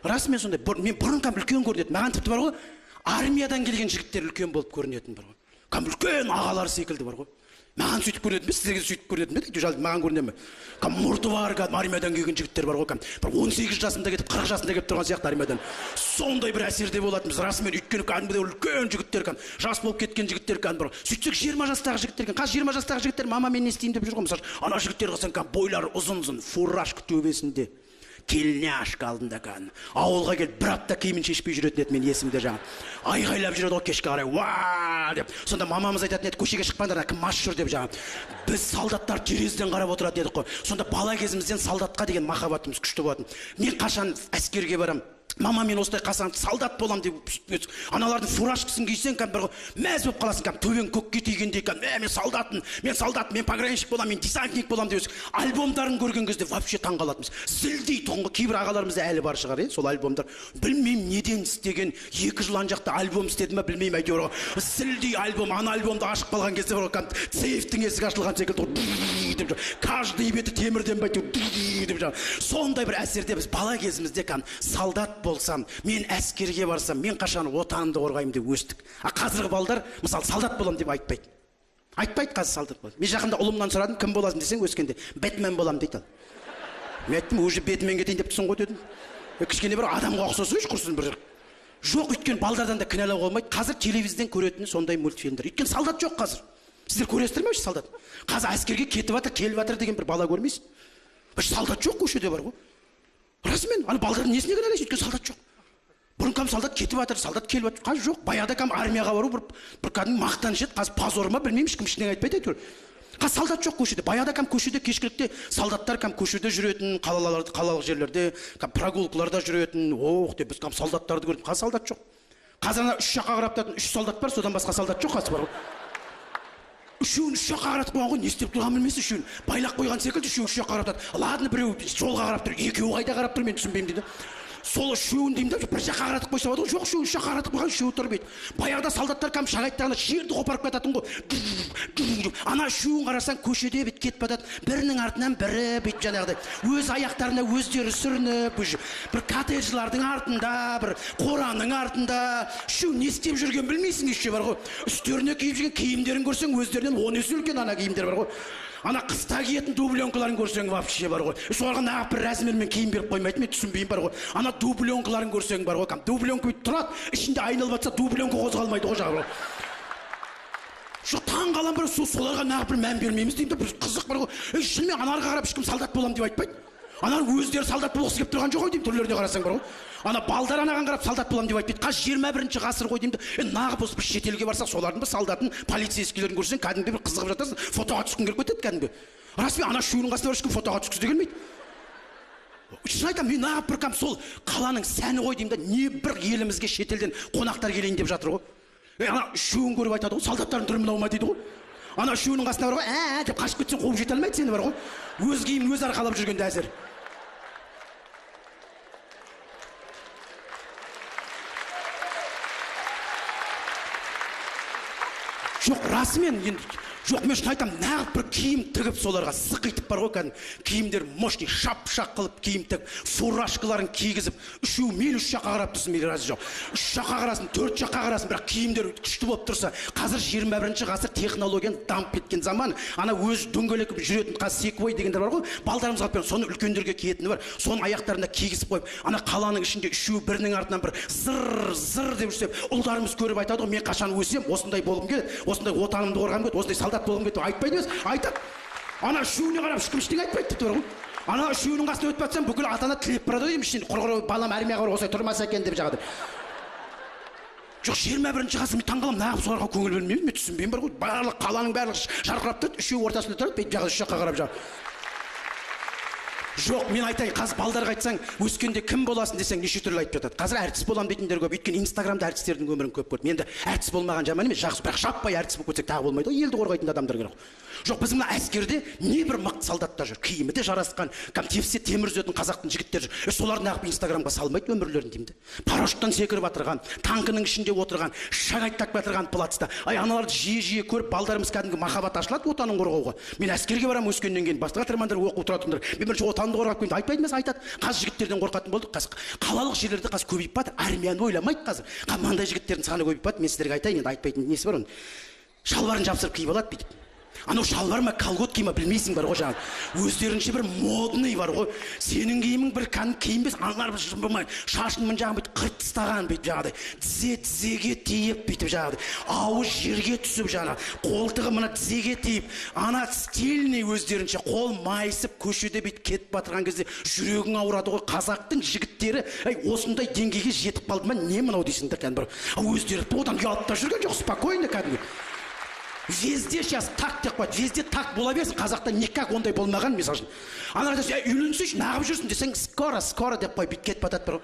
Расымен сондай. Мен бұрын кәдімгі үлкен көрінетін. Маған тіпті бар ғой, армиядан келген жігіттер үлкен болып көрінетін бар ғой. Кәдімгі үлкен ағалар секілді бар ғой. Маған сөйтіп көрінетін бе, сіздерге сөйтіп көрінетін бе? Әйтеуір маған көріне ме? Кәдімгі мұрты бар, кәдімгі армиядан келген жігіттер бар ғой, кәдімгі бір 18 жасында кетіп, 40 жасында келіп тұрған сияқты армиядан. Сондай бір әсерде болатынбыз. Расымен, өйткені кәдімгідей үлкен жігіттер, кәдімгі жас болып кеткен жігіттер кәдімгі бір. Сөйтсек 20 жастағы жігіттер екен. Қазір 20 жастағы жігіттер мама мен не істеймін деп жүр ғой, мысалы. Ана жігіттер қарасаң, кәдімгі бойлары ұзын-ұзын, фуражка төбесінде, тельняшка алдында кәдімгі. Ауылға келіп бір апта киімін шешпей жүретін еді, мен есімде жаңа. Айғайлап жүреді ғой кешке қарай, уа деп. Сонда мамамыз айтатын еді, көшеге шықпаңдар, ана кім мас жүр деп жаңа. Біз солдаттар терезеден қарап отыратын едік қой. Сонда бала кезімізден солдатқа деген махаббатымыз күшті болатын. Мен қашан әскерге барам, мама мен осылай қашан солдат болам деп, аналардың фуражкасын кисең, кәдімгі бір мәз болып қаласың, кәдімгі төбең көкке тигендей, кәдімгі, мен солдатпын, мен солдат, мен пограничник боламын, мен десантник боламын деп өсіп, альбомдарын көрген кезде вообще таң қалатынбыз. Зілдей тұғын ғой, кейбір ағаларымызда әлі бар шығар, сол альбомдар. Білмеймін неден істеген, 2 жыл ан жақта альбом істеді ме, білмеймін, әйтеуір ғой. Зілдей альбом, ана альбомды ашып қалған кезде бар ғой, кәдімгі сейфтің есігі ашылған секілді ғой, деп жүр. Каждый беті темірден бе, әйтеуір, деп жүр. Сондай бір әсерде біз бала кезімізде кәдімгі солдат болсам, мен әскерге барсам, мен қашан отанымды қорғаймын деп өстік. А қазіргі балдар, мысалы, солдат боламын деп айтпайды. Айтпайды қазір солдат боламын. Мен жақында ұлымнан сұрадым, кім боласың десең, өскенде Бэтмен боламын дейді ал. Мен айттым, уже Бэтмен кетейін деп тұрсың ғой дедім. Кішкене бір адамға ұқсасайшы, құрсын бір. Жоқ, өйткені балдардан да кінәлауға болмайды. Қазір телевизорден көретіні сондай мультфильмдер. Өйткені солдат жоқ қазір. Сіздер көресіздер ме вообще солдат? Қазір әскерге кетіп жатыр, келіп жатыр деген бір бала көрмейсіз. Бір солдат жоқ көшеде бар ғой. Расымен, ана балдардың несіне кінәлайсың? Өйткені солдат жоқ. Бұрын кәдімгі солдат кетіп жатыр, солдат келіп жатыр. Қазір жоқ. Баяғыда кәдімгі армияға бару бір кәдімгі мақтаныш еді. Қазір позор ма білмеймін, ешкім ештеңе айтпайды әйтеуір. Қазір солдат жоқ көшеде. Баяғыда кәдімгі көшеде кешкілікте солдаттар кәдімгі көшеде жүретін, қалалық жерлерде, кәдімгі прогулкаларда жүретін. Ох деп біз кәдімгі солдаттарды көрдік. Қазір солдат жоқ. Қазір ана үш жаққа қарап тұратын үш солдат бар, содан басқа солдат жоқ қазір бар ғой. Үшеуін үш жаққа қаратып қойған ғой, не істеп тұрғанын білмейсің, үшеуін байлап қойған секілді, үшеуі үш жаққа қарап тұрады. Ладно, біреу жолға қарап тұр, екеуі қайда қарап тұр, мен түсінбеймін дейді. Сол үшеуін деймін да, бір жаққа қаратып қойса болады ғой. Жоқ, үшеуін үш жаққа қаратып қойған, үшеуі тұр бүйтіп. Баяғыда солдаттар кәдімгі шағайттағанда жерді қопарып кететін ғой. Ана үшеуін қарасаң, көшеде бүйтіп кетіп барады. Бірінің артынан бірі бүйтіп жаңағыдай өз аяқтарына өздері сүрініп, уже бір коттеджлардың артында, бір қораның артында үшеуі не істеп жүргенін білмейсің, еще бар ғой. Үстеріне киіп жүрген киімдерін көрсең, өздерінен 10 есе үлкен ана киімдер бар ғой. Ана қыста киетін дубленкаларын көрсең вообще бар ғой. Соларға нағып бір размермен киім беріп қоймайды, мен түсінбеймін бар ғой. Ана дубленкаларын көрсең бар ғой, кәдімгі дубленка бүйтіп тұрады, ішінде айналып жатса дубленка қозғалмайды ғой жағы. Жоқ, таң қаламын бір, соларға нағып бір мән бермейміз деймін де, бір қызық бар ғой. Ей, шынымен аналарға қарап ешкім солдат боламын деп айтпайды. Аналар өздері солдат болғысы келіп тұрған жоқ ау деймін, түрлеріне қарасаң бар ғой. Ана балдар анаған қарап солдат боламын деп айтпайды. Қазір жиырма бірінші ғасыр ғой деймін де. Нағып осы бір шетелге барсақ, солардың бір солдатын, полицейскийлерін көрсең, кәдімгі бір қызығып жатасың, фотоға түскің келіп кетеді кәдімгі. Расымен ана үшеуінің қасына барып ешкім фотоға түскісі де келмейді. Шын айтамын, мен нағып бір кәдімгі сол қаланың сәні ғой деймін де, не бір елімізге шетелден қонақтар келейін деп жатыр ғой. Ана үшеуін көріп айтады ғой, солдаттардың түрі мынау ма дейді ғой. Ана үшеуінің қасына бар ғой, ә, деп қашып кетсең қуып жете алмайды сені бар ғой. Өз киімін өзі арқалап жүргенде әзір. Жоқ, расымен енді, жоқ, мен шын айтамын, нағып бір киім тігіп соларға сықитып бар ғой кәдімгі. Киімдер мощный, шап-шақ қылып киім тігіп, фуражкаларын кигізіп, үшеуі мейлі үш жаққа қарап тұрсын, мейлі разы жоқ. Үш жаққа қарасын, төрт жаққа қарасын, бірақ киімдер күшті болып тұрса, қазір жиырма бірінші ғасыр технологияның дамып кеткен заман. Ана өз дөңгелек жүретін қазір секвой дегендер бар ғой, балдарымызға алып беремін, соны үлкендерге киетіні бар, соны аяқтарына кигізіп қойып, ана қаланың ішінде үшеуі бірінің артынан бір зыр, зыр деп жүрсе, ұлдарымыз көріп айтады ғой, мен қашан өсем, осындай болғым келеді, осындай отанымды қорғағым келеді, осындай солдат болғым келеді деп айтпайды емес, айтады. Ана үшеуіне қарап ешкім ештеңе айтпайды тіпті бар ғой. Ана үшеуінің қасына өтіп жатсам, бүкіл ата-ана тілеп барады ғой деймін, ішінен, құр-құр балам армияға барып осылай тұрмаса екен деп жағады. Жоқ, жиырма бірінші ғасыр, мен таңғаламын, нағып соларға көңіл бөлмеймін, мен түсінбеймін бар ғой. Барлық қаланың барлығы жарқырап тұрады, үшеуі ортасында тұрады, бүйтіп жағы үш жаққа қарап жағы. Жоқ, мен айтайын, қазір балдарға айтсаң, өскенде кім боласың десең, неше түрлі айтып жатады. Қазір әртіс боламын дейтіндер көп, өйткені Инстаграмда әртістердің өмірін көп көрдім. Енді әртіс болмаған жаман емес, жақсы, бірақ жаппай әртіс болып кетсек тағы болмайды ғой, елді қорғайтын адамдар керек. Жоқ, біздің мына әскерде не бір мықты солдаттар жүр, киімі де жарасқан, кәдімгі тепсе темір үзетін қазақтың жігіттері жүр. Соларды неғып Инстаграмға салмайды өмірлерін деймін де. Парашюттан секіріп жатырған, танкінің ішінде отырған, шагайттап жатырған плацта. Ай, аналарды жиі-жиі көріп, балдарымыз кәдімгі махаббат ашылады отанын қорғауға. Мен әскерге барамын өскеннен кейін, басқа атырмандар оқу тұратындар. Мен бірінші отанымды отанды қорғап келемін. Айтпайды емес, айтады. Қазір жігіттерден қорқатын болдық. Қазір қалалық жерлерде қазір көбейіп барады. Армияны ойламайды қазір. Мынандай жігіттердің саны көбейіп барады. Мен сіздерге айтайын, енді айтпайтын несі бар оның. Шалбарын жапсырып киіп алады бүйтіп. Анау шалбар ма, колготки ма білмейсің бар ғой жаңағы. Өздерінше бір модный бар ғой. Сенің киімің бір кәдімгі киім емес, аналар бір шашын мына жағын бүйтіп қырып тастаған бүйтіп жаңағыдай. Тізе тізеге тиіп бүйтіп жаңағыдай. Ауыз жерге түсіп жаңағы. Қолтығы мына тізеге тиіп, ана стильный өздерінше қол майысып көшеде бүйтіп кетіп батырған кезде жүрегің ауырады ғой. Қазақтың жігіттері әй осындай деңгейге жетіп қалды ма, не мынау дейсің да кәдімгі бір. Өздері одан ұялып та жүрген жоқ, спокойно кәдімгі. Везде сейчас так деп қояды, везде так бола берсін, қазақта никак ондай болмаған, мысалы үшін. Ана айтады, үйленсейші, нағып жүрсің десең, скоро, скоро деп қойып бүйтіп кетіп батады бір.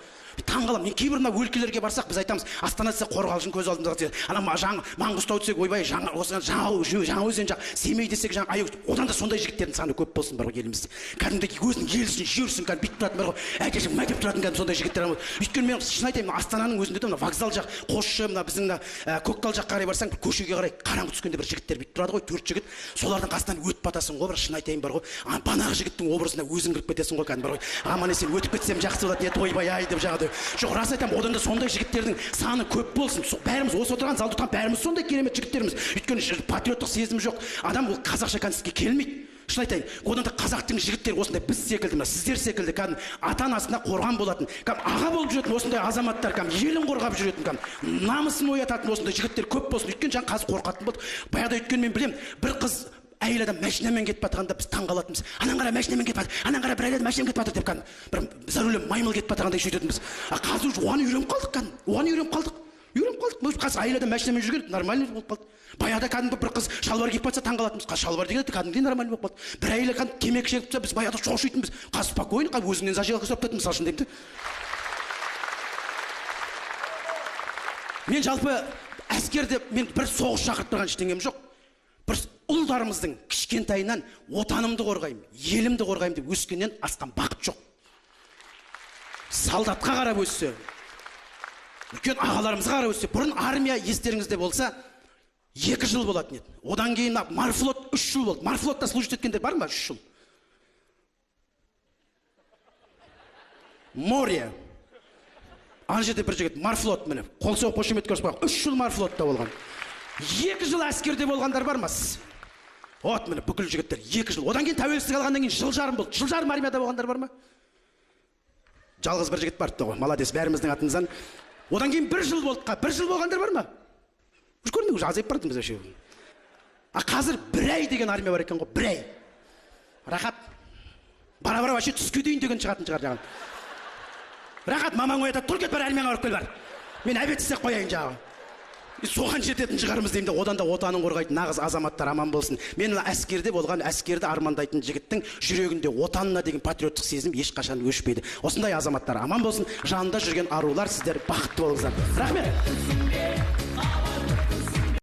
Таң қаламын. Мен кейбір мына өлкелерге барсақ, біз айтамыз, Астана десек Қорғалжын көз алдымызға түседі. Ана жаңа Маңғыстау десек, ойбай, жаңа осы Жаңаөзен жақ, Семей десек жаңа Аягөз. Одан да сондай жігіттердің саны көп болсын бар ғой елімізде. Кәдімгідей өзінің елісін, жерсін кәдімгі бүйтіп тұратын бар ғой. Әкешім мә деп тұратын кәдімгі сондай жігіттер бар. Өйткені мен шын айтайын, Астананың өзінде де мына вокзал жақ, Қосшы, мына біздің мына Көктал жаққа қарай барсаң, бір көшеге қарай қараңғы түскенде бір жігіттер бүйтіп тұрады ғой, 4 жігіт. Солардың қасынан өтіп батасың ғой, бір шын айтайын бар ғой. Банағы жігіттің образына өзің кіріп кетесің ғой кәдімгі бар ғой. Аман есен өтіп кетсем жақсы болатын еді, ойбай ай деп жаңағыдай. Жоқ, рас айтамын, одан да сондай жігіттердің саны көп болсын. Бәріміз осы отырған залда отырған бәріміз сондай керемет жігіттерміз. Өйткені патриоттық сезім жоқ. Адам ол қазақша концертке келмейді. Шын айтайын, одан да қазақтың жігіттері осындай біз секілді, мына сіздер секілді кәдімгі ата-анасына қорған болатын, кәдімгі аға болып жүретін осындай азаматтар, кәдімгі елін қорғап жүретін, кәдімгі намысын оятатын осындай жігіттер көп болсын. Өйткені жаңа қазір қорқатын болды. Баяғыда өйткені мен білемін, бір қыз әйел адам машинамен кетіп жатқанда біз таң қалатынбыз. Анан қара машинамен кетіп жатыр, анан қара бір әйел адам машинамен кетіп жатыр деп кәдімгі бір за рулем маймыл кетіп жатқандай сөйтетінбіз. А қазір уже оған үйреніп қалдық кәдімгі, оған үйреніп қалдық. Үйреніп қалдық. Қазір әйел адам машинамен жүрген нормальный болып қалды. Баяғыда кәдімгі бір қыз шалбар киіп жатса таң қалатынбыз. Қазір шалбар деген кәдімгідей нормальный болып қалды. Бір әйел кәдімгі темекі шегіп тұрса біз баяғыда шошитынбыз. Қазір спокойно өзіңнен зажигалка сұрап тұрады мысалы үшін деймін де. Мен жалпы әскерде мен бір соғыс шақырып тұрған ештеңем жоқ. Бір ұлдарымыздың кішкентайынан отанымды қорғаймын, елімді қорғаймын деп өскеннен асқан бақыт жоқ. Солдатқа қарап өссе, үлкен ағаларымызға қарап өссе, бұрын армия естеріңізде болса 2 жыл болатын еді. Одан кейін морфлот 3 жыл болды. Морфлотта служить еткендер бар ма 3 жыл? Море. Ана жерде бір жігіт морфлот міне, қол соғып қошемет көрсетіп қойған. 3 жыл морфлотта болған. 2 жыл әскерде болғандар бар ма? От міне бүкіл жігіттер 2 жыл. Одан кейін тәуелсіздік алғаннан кейін жыл жарым болды. Жыл жарым армияда болғандар бар ма? Жалғыз бір жігіт барыпты ғой. Молодец, бәріміздің атымыздан. Одан кейін 1 жыл болды. 1 жыл болғандар бар ма? Уже көрмей, уже азайып бардымыз вообще. А қазір 1 ай деген армия бар екен ғой, 1 ай. Рахат. Бара-бара вообще түске дейін деген шығатын шығар жаңағы. Рахат, мамаң оятады, тұр кет бар армияңа барып кел бар. Мен обед істеп қояйын жаңағы. Соған жететін шығармыз деймін де, одан да отанын қорғайтын нағыз азаматтар аман болсын. Мен әскерде болған, әскерді армандайтын жігіттің жүрегінде отанына деген патриоттық сезім ешқашан өшпейді. Осындай азаматтар аман болсын, жанында жүрген арулар, сіздер бақытты болыңыздар. Рахмет.